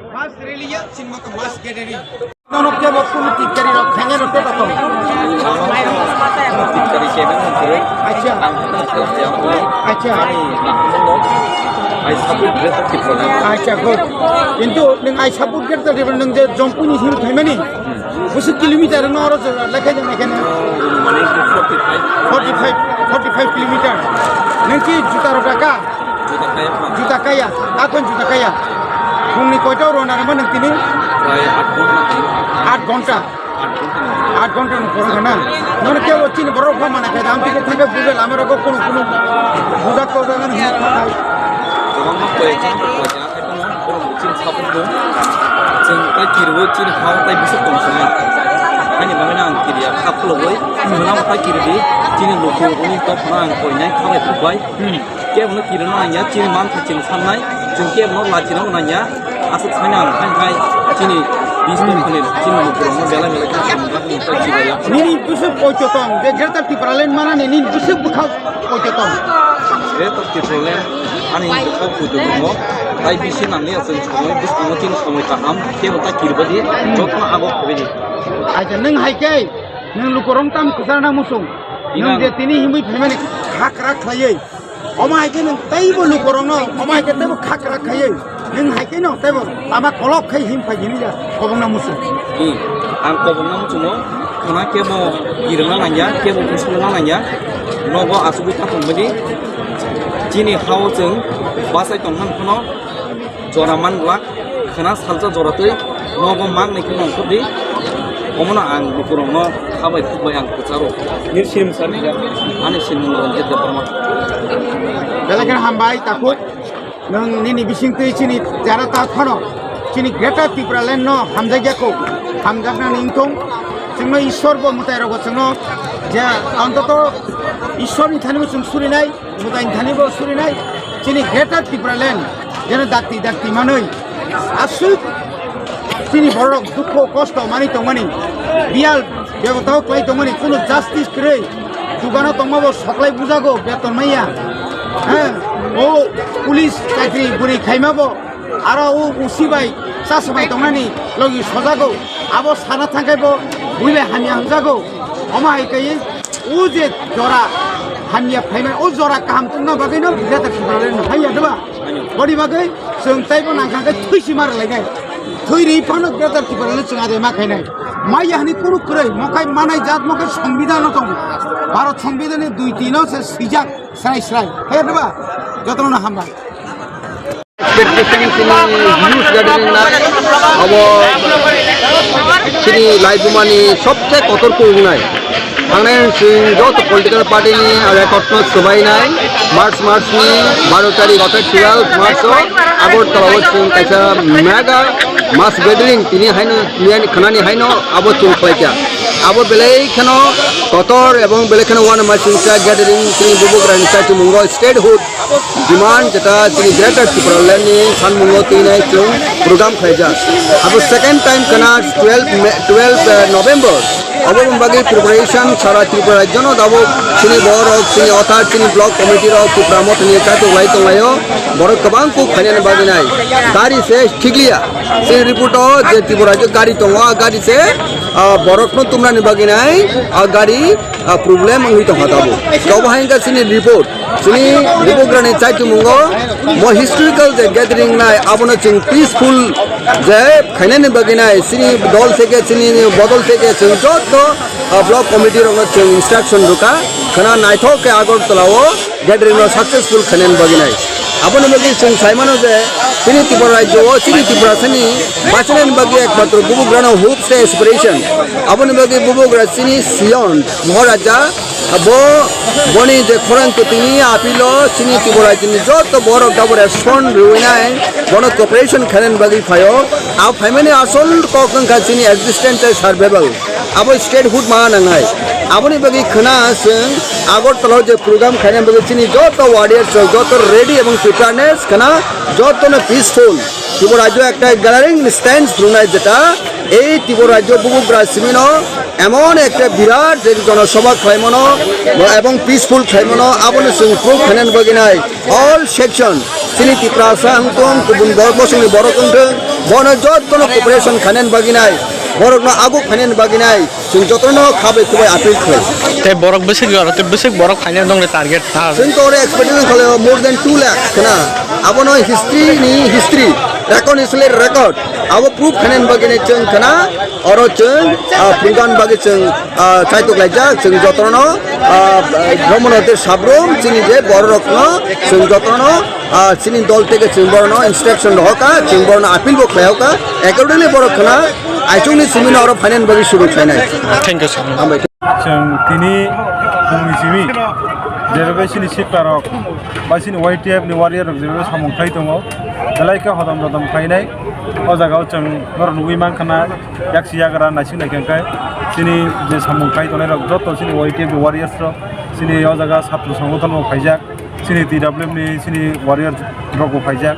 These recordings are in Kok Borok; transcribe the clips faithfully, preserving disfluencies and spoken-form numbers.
Mass rally ya, sini maka mass gathering. Nono kebo kunu titkari rok khainai rok tei tong. Titkari kebo mungkuru. Acha. Ang titkari kebo. Acha. Ani nahamno. I support Greater Tipraland. Acha, good. Kintu nung I support Greater Tipraland nung je Jompui ni simi khaimani. Busu kilometer no oro lekha jana kena. Mane forty five. Forty five, forty five kilometer. Nung ki juta rok raka? Juta kaya. Juta kaya. Akon juta kaya. Phungni koita rona rema nung tini? Prai aat ghonta. Aat ghonta. Aat ghonta. Aat ghonta nung porong kana. Nono kebo chini borok pha mana kaya. Am tike thangka buja lama rok kono kono buja ko jana nung. Kwbangma koi jana koi jana. Chini sabuk bo, chini tai kiriwo chini hao tai bisik tong sini. Ani bagwi ang kiriya khaplo boi, mwnang tai kiribi, chini luku uni top na ang koinai khabai thubai. Kebo no kirino nangya, chini man kha chini sannai, chini kebo no lachino nangya. Aswk saina ang hai hai chini bisik tong sini, chini luku rok no belai belai kha chini bagwi tai kiriya. Nini bisik poito tong, je Greater Tipraland mana nini bisik bwkha. Koito tong. Greater Tipraland ani bwkhao koito tongo. Tai bisi nangli aswk somoi bwskango chini somoi kaham kebo ta kiribadi jotono abo khobidi. Acha nwng hai khe nwng lukurok tam kwchar na muchung. Nwng je tini himwi phaimani khakra khlaiwi. Omo hai khe nwng teibo lukurokno omo hai khe teibo khakra khaiwi. Nwng hai khe no teibo ama kolok khai him phai hini ya kobongna muchung. Hmm. Ang kobongna muchungo khana kebo kirana nangya, kebo kusulna nangya. Nogo asugwi khatung bini. Chini hao chwng bachai tong han phano jora man glak. Khana salsa jora twi nogo mang nai khe nongkhor di. Omono ang lukurokno khabai khukbai ang kwcharo. Nir sim sani ani sim Ranjit Debbarma. Belai kheno hambai takhuk. Nwng nini bisingtwi chini jara ta phano chini Greater Tipraland no hamjakya kho, hamjaknani wngthong. Chwngno Ishwar bo mwtai rogo chwngno je antoto Ishwar ni thani bo chwng surinai, mwtai ni thani bo surinai, chini Greater Tipraland jeno dakti dakti manwi aswk chini borok dukho kosto manwi tongmani biyal bebotao kwlai tongmani kuno justice kwrwi. Dugano tongma bo soklai bujago, beton maya. He, o police chakri bwrwi khaima bo, aro o usi bai chasmai tongnani logi sojago. Abo sana thangkhai bo bui bai hamya hamjago. Omo hai kai o je jora hamya phaimani, o jora kaham tongna bagwi no Greater Tipraland no haiya doba. Boni bagwi chwng taibo nangkha khe thwi si mar lainai. Thwi ri phano Greater Tipraland no chwng adai ma khainai. Maya hani kunu kwrwi, mokhai manai jat mokhai songbidhan no tongo. Bharat songbidhan ni dui tin o se swijak srai srai. Haiya doba? Jotono no hambai. Expectation chini huge gathering na abo chini laibumani sobse kotor khe wngnai. Thangnai chwng joto political party ni record no swbainai. March mas ni baro tarik orthat twelve March o Agartala o chwng kaisa mega mass gathering tini haino miyani khanani haino abo chwng khlaikha. Abo belai kheno kotor ebong belai kheno uanama chwngsa gathering chini bubagrani chatimungo statehood demand jeta chini Greater Tipraland ni sanmungo twinai chwng program khlaijak. Abo second time kana twelve May, twelve, eh, November. Abo bagwi preparation sara Tripura rajyo no dabo chini borok, chini othar, chini block committee rok, Tipra Motha ni katok lai tonglaio. Borok kwbang kuk khainani bagwi nai. Gari se thikliya. Chini report o je Tripura rajyo gari tongo, a gari se, ah, borok no tumnani bagwi nai. A gari, ah, problem wngwi tongkha tabuk. Tobo hai wngkha chini report. Chini bubagrani chaitumungo mo historical je gathering nai abono chwng peaceful je khainani bagwi nai chini dol theke chini bodol theke chwng joto, ah, block committee rokno chwng instruction rwkha khwna naithok khe Agartala o gathering no successful khainani bagwi nai. Aboni bagwi chwng saimano je chini Tripura rajyo o chini Tiprasani bachanani bagwi ekmatro bubagrano hopes tei aspiration. Aboni bagwi bubagra chini Sion Maharaja Bo boni je khorang kwtwini apilo chini Tripura chini joto borok tabuk respond rwinai bono cooperation khainani bagwi phaio. Abo phaimani asol kok wngkha chini existence tei survival. Abo statehood ma nangnai. Aboni bagwi khwna chwng Agartala o je program khainani bagwi chini joto warriors rok joto ready ebong preparedness khwna jotono peaceful. Tripura rajyo ekta gathering stance phunuknai jeta ei Tripura rajyo bubagra simino emon ekta birat je jonosabha khlaimano ebong peaceful khlaimano abono chwng proof khainani bagwi nai all section Chini Tiprasa wngtong, kubun borok, bosongni borok wngtong, bono jotono cooperation khainani bagwi nai, borokno aguk khainani bagwi nai, chwng jotono khabai khubai appeal khlai. Tei borok bwswk jora, tei bwswk borok phainai nongni target. Chwng to oro expectation khlaio more than two lakh khna. Abono history ni history, record ni sle record. Abo proof khainani bagwi nai chwng khna, oro chwng, ah, phunukna bagwi chwng, ah, kaitok laijak, chwng jotono, ah, Brahmanagar sabrum chini je bororokno chwng jotono, ah, chini dol tege chwng borokno instruction rohoka, chwng borokno appeal bo khlaihoka, accordingly borok khna aichukni simino oro phainani bagwi sudu khlainai. Thank you, sir. Hambai. Chwng tini phungni simi, jerobe chini siklarok, bai chini Y T F ni warrior rok jerobe samung khlai tongo, belai khe hodom dodom khlainai. O jaga o chwng norok nugwi mankha na, yaksi yagra naising naikha khe chini je samung khlai tongnai rok joto chini Y T F ni warriors rok chini o jaga satro songothono phaijak. Chini T W F ni chini warrior rok bo phaijak.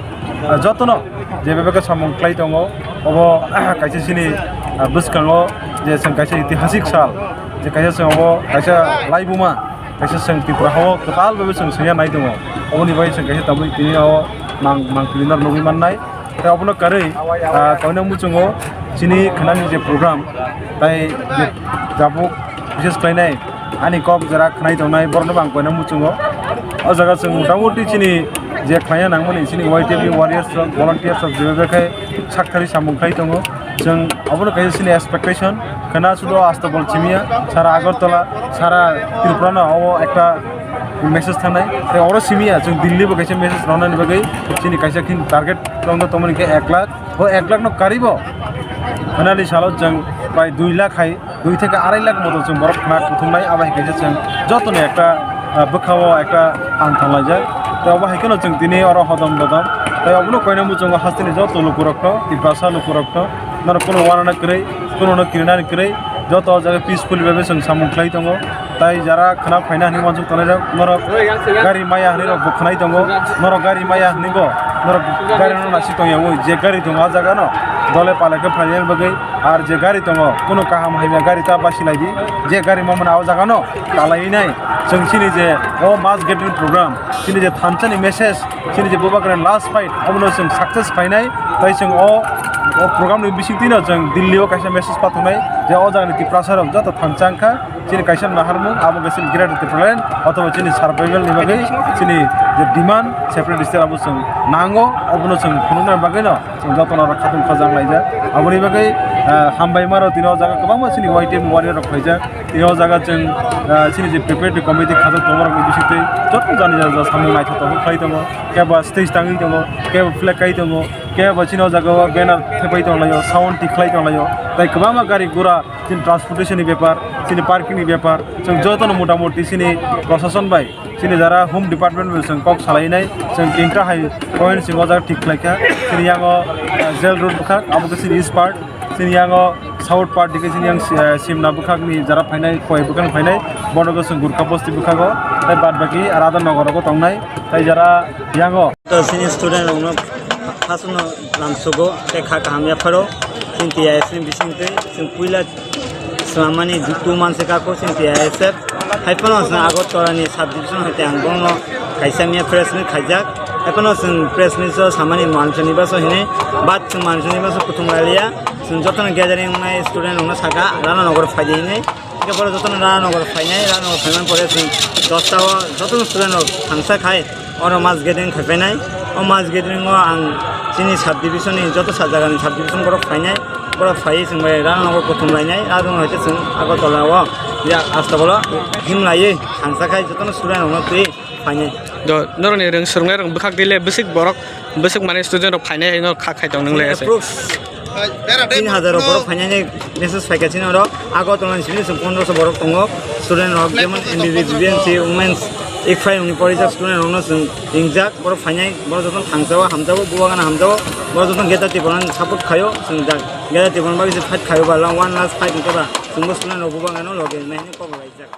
Ah, jotono je bebak khe samung khlai tongo, obo kaisa chini, ah, bwskango je chwng kaisa itihasik sal, je kaisa chwng obo kaisa laibuma, kaisa chwng Tripura hao kwtal bebe chwng swngya nai tongo. Oboni bai chwng kaisa tabuk tini o mang, mang tini no nugwi mannai. Tei obono karwi, ah, koina muchungo chini khnani je program, tai je jabuk bises khlainai, ani kok jora khnai tongnai, borokno bo ang koina muchungo. O jaga chwng motamuti chini je khlaina nangmani, chini Y T F ni warriors rok, volunteers rok, je bai khe sakthari samung khlai tongo. Chwng obono kaisa chini expectation, khna sudo Astabol simiya, sara Agartala, sara Tripura no obo ekta message thanai. Tei oro simiya, chwng Delhi bo kaisa message rwnani bagwi chini kaisa khin target rwngno tongmani khe ek lakh. Bo ek lakh no karibo. Khwnani salo chwng prai dui lakh hai, dui theke arai lakh moto chwng borok khna kuthumnai, abo hai kaisa chwng jotoni ekta, ah, bwkhao ekta phan thanglaijak. Tei obo hai kheno chwng tini oro hodom dodom. Tei obono koina muchungo hasteni joto lukurokno, Tiprasa lukurokno, norok kuno wanana kwrwi, kuno no kirinani kwrwi, joto o jaga peacefully bhabe chwng samung khlai tongo. Tai jara khna phaina hinwi uansuk tongnai rok, norok gari maya hinwi rok bo khnai tongo, norok gari maya hinwi bo, norok gari no nasi tongya oi, je gari tongo ah jaga no, dole pale khe phainani bagwi, ar je gari tongo, kunu kaham hamya gari ta basi lai di, je gari mamani ah jaga no, talai nai, chwng chini je o mass gathering program, chini je thansa ni message, chini je Bubagrani last fight, obono chwng success khlainai, tai chwng o, o program ni bisingtwi no chwng Delhi o kaisa message pathoknai, je o jaga ni Tiprasa rok joto thansa wngkha, chini kaisa naharmung, abo khe chini Greater Tipraland, othoba chini survival ni bagwi chini je demand, separate state abo chwng nango, obono chwng phunukna bagwi no chwng joto no khatung khajang laijak. Aboni bagwi, ah, hambai maro tini o jaga kwbangma chini Y T F ni warrior rok khlaijak. Tei o jaga chwng, ah, chini je preparatory committee khajak tongma rokni bisingtwi joto jani jani samung naithotok khlai tongo, kebo stage tangwi tongo, kebo flag kai tongo, kebo chini o jaga o banner thepai tonglaio, sound thik khlai tonglaio, tei kwbangma gari gura chini transportation ni bepar, chini parking ni bepar, chwng joto no motamuti chini prosason bai, chini jara home department bai chwng kok salainai, chwng tinta hai point chwng o jaga thik khlaikha, chini yango, ah, jail road bwkhak, abo khe chini east part, chini yango south part dikhe chini yang, eh, Simna bwkhakni jara phainai, Khowai bwkhakni phainai, bono khe chwng Gurkha bosti bwkhago, tei bad baki Radha Nagar rogo tongnai, tei jara yango. To chini student rokno first no lamsogo, tei kha kaham yapharo, chini T I S ni bisingtwi, chwng puila swlamani two months se kako chini T I S F. Hai phano chwng Agartala ni sub division hai tei ang bono kaisa miya press meet khaijak. Hai phano chwng press meet o samani manchuni baso hinwi, but chwng manchuni baso kutung lailiya. Chwng jotono gathering wngnai student rokno saka, Rana Nagar phaidi hinwi. Hingke borok jotono Rana Nagar phainai, Rana Nagar phaimani pore chwng dosta o jotono student rok thangsa khai. Oro mass gathering khaipainai. O mass gathering o ang chini sub division ni joto sa jaga ni sub division borok phainai. Borok phaiwi chwng bai Rana Nagar kuthum lainai. Rana Nagar hai khe chwng Agartala o ya Astabol o him laiwi thangsa khai jotono student rok no twi phainai. Do norok ni rwng swrwng nai rwng bwkhak dile bwswk borok bwswk mane student rok phainai hai no kha khai tong nang lai se. Approx tin hazar rok borok phainani message phaikha chini oro. Agartala ni simi chwng pondroso borok tongo. Student rok jemon M B B, B B M C, Women's, Ikphai rokni porijak student rokno chwng ringjak. Borok phainai, borok jotono thangsa o hamjak o, bubagan hamjak o. Borok jotono Greater Tipraland support khaio, chwng jak Greater Tipraland bagwi se fight khaio ba, long one last fight wngkha ba, chwngbo student rok bubagan o loge nai hinwi kok laijak.